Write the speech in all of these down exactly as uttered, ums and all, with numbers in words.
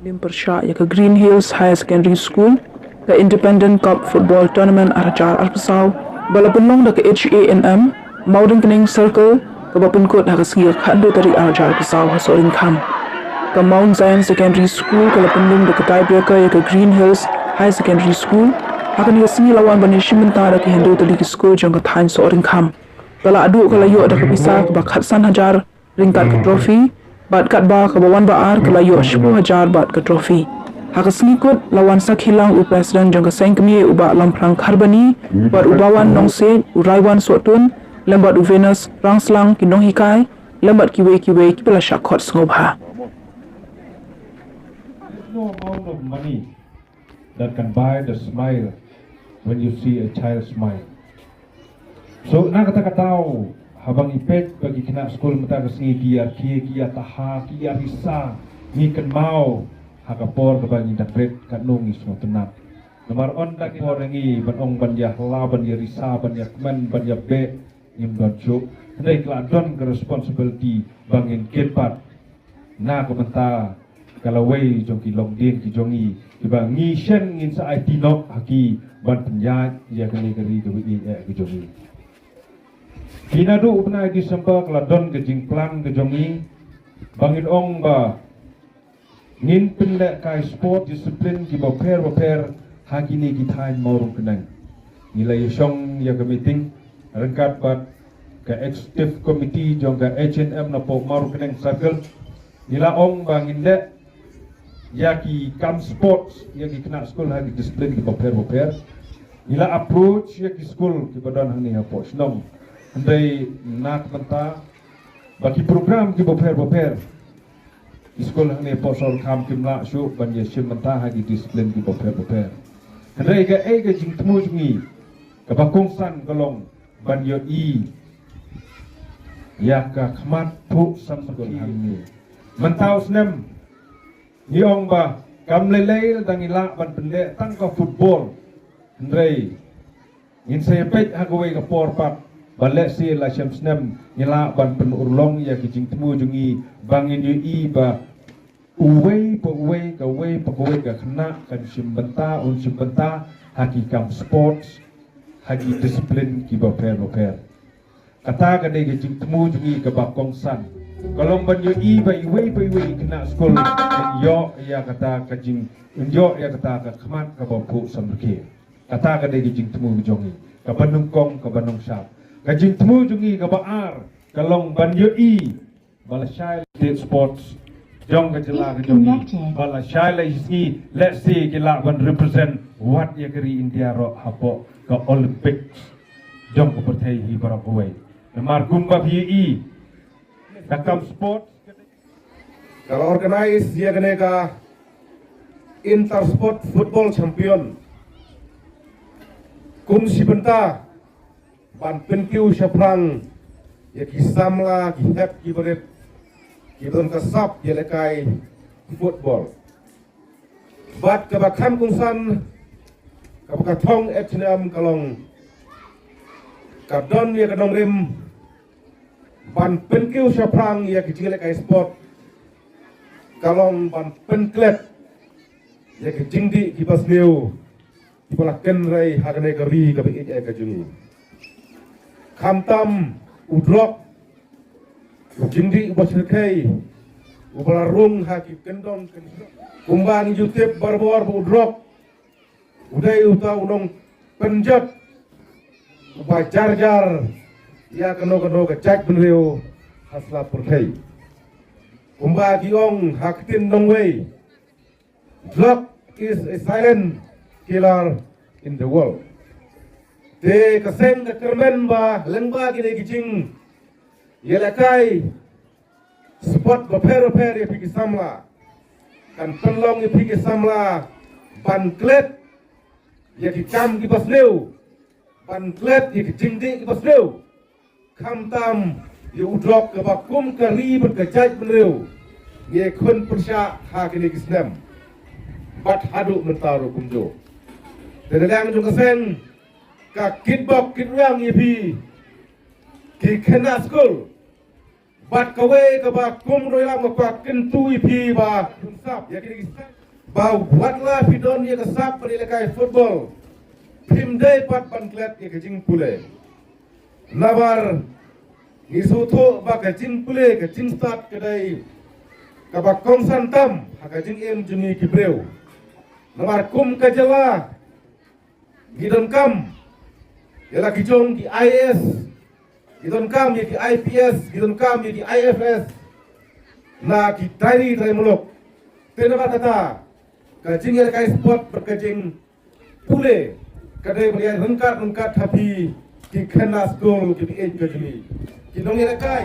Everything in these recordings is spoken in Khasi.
Lim pyrshah ïa ka Green Hills Higher Secondary School ka Independent Cup Football Tournament ar hajar arphew saw ba la pynlong da ka H A N M Mawryngkneng Circle, kaba pynkut ha ka sngi ka khathynriew tarik ar hajar arphew saw ha Sohryngkham. Ka Mount Zion Secondary School ka la pynlong da ka tiebreaker ïa ka Green Hills Higher Secondary School. Ha kane ka sngi la wan ban ïashim bynta da ki hynriew tylli ki skul jong ka thaiñ Sohryngkham. Ka la duh ka la ïoh da ka pisa kaba khatsan hajar ryngkat ka trophy, bad katba kaba wan ba ar ka la ïoh shiphew hajar baht ka trophy. Ha ka sngi kut la wan sakhi lang u president jong ka seng kmie u Bah Lamphrang Kharbani, bad u Bawan Nongsiej, u Raiwan Sohtun, lem bad u Venus Rangslang ki nonghikai, lem bad kiwei kiwei kiba la shah khot sngewbha. There's no amount of money that can buy the smile when you see a child smile. So na kata ka daw, haba ngi peit ba ki khynnah skul mynta ka sngi ki ïa rkhie, ki ïa taha, ki ïa risa, ngi kynmaw ha ka por kaba ngi dang rit katno ngi sngewtynnat. Namar ym don ka por ngi ban ong ban ïa hla, ban ïa risa, ban ïa kmen, ban ïa beh, ngim don shuh. Hynrei ka la don ka responsibility ba ngin kit pat na ka bynta ka lawei jong ki longdien ki jong ngi, kiba ngi shen ngin sa aiti noh ha ki ban pynïaid ïa kane ka ri kaba ïeit eh ka jong ngi. Ki naduh u bnai December ka la don ka jingplan ka jong ngi ba ngin ong ba ngin pynlehkai sport discipline kiba pher ba pher ha kine ki thaiñ Mawryngkneng. Ngi la ïashong ïa ka meeting ryngkat bad ka executive committee jong ka H A N M napoh Mawryngkneng Circle. Ngi la ong ba ngin leh ïa ki kam sports ïa ki khynnah skul ha ki discipline kiba pher ba pher. Ngi la approach ïa ki skul kiba don hangne hapoh shnong. Hynrei na ka bynta ba ki program kiba pher ba pher, ki skul hangne hapoh Sohryngkham kim lah shuh ban ïashim bynta ha ki discipline kiba pher ba pher. Hynrei kaei ka jingthmu jong ngi kaba kongsan ka long ban ïohi ïa ka khmat phuh samrkhie hangne. Mynta u snem ngi ong ba kam lei lei lada ngi lah ban pynleh tang ka football, hynrei ngin sa ïa peit ha kawei ka por pat ba lehse la shem snem ngi lah ban pynurlong ïa ki jingthmu jong ngi ba ngin ïohi ba uwei pa uwei, kawei pa kawei ka khynnah kan shim bynta, un shim bynta ha ki kam sports, ha ki discipline kiba pher ba pher. Kata ka dei ka jingthmu jong ngi kaba kongsan. Ka long ban ïohi ba iwei pa iwei i khynnah skul un ïoh ïa kata ka jing, un ïoh ïa kata ka khmat kaba phuh samrkhie. Kata ka dei ka jingthmu jong ngi kaba nyngkong, kaba nyngshap. Ka jingthmu jong ngi kaba ar ka long ban ïohi ba lashai la state sports jong ka jylla ka jong ngi, ba lashai la shisngi lehse ki lah ban represent wat ïa ka ri India ruh hapoh ka Olympics jong ka pyrthei hi baroh kawei. Namar kumba phi ïohi, ka kam sports ka la organize ïa kane ka Inter Sport Football Champion kum shi bynta ban pynkiew shaphrang ïa ki samla, ki hep, ki barit kiba don ka sap ïalehkai football. Bad kaba kham kongsan, kaba ka thong H A N M ka long, ka don ïa ka nongrim ban pynkiew shaphrang ïa ki jingïalehkai sport, ka long ban pynklet ïa ki jingdih kiba sniew kiba la kynrei ha kane ka ri kaba ïeit eh ka jong ngi. Khamtam u drok, u jingdih uba shyrkhei uba la rung ha ki kyndong kyndong. Kumba ngi ju tip barabor ba u drok u dei uta u nongpynjot uba jar jar ïa kano kano ka jaitbynriew ha sla pyrthei. Kumba ki ong ha ktien nongwei, drug is a silent killer in the world. Te ka seng ka kyrmen ba lyngba kine ki jingïalehkai sport bapher bapher ïa phi ki samla kan pynlong ïa phi ki samla ban klet ïa ki kam kiba sniew, ban klet ïa ki jingdih kiba sniew. Khamtam ïa u drok kaba kum ka ri bad ka jaitbynriew ngi khun pyrshah ha kine ki snem bad haduh mynta ruh kumjuh. Te na liang jong ka seng ka kitbok kitrwiang ïa phi ki khynnah skul Bad kawei kaba kum u nongïalam nga kwah kyntu ïa phi ba sap ïa kine ki sap, ba wat la phi don ïa ka sap bad ïalehkai football, phim dei pat ban klet ïa ka jingpule. Namar ngi sngewthuh ba ka jingpule, ka jingstad ka dei kaba kongsan tam ha ka jingim jong ngi ki briew. Namar kum ka jylla ngi donkam ïa la ki jong ki I A S, ngi donkam ïa ki I P S, ngi donkam ïa ki I F S na ki diary trai muluk. Te namar kata ka jingïalehkai sport bad ka jingpule ka dei ban ïa ryngkat ryngkat ha phi ki khynnah skul ki phi ïeit ka jong ngi, ki nongïalehkai.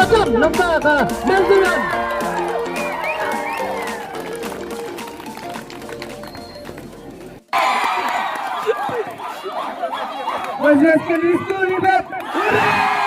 kata tam, namar ka New Zealand. West West Kynrad School, Ribet.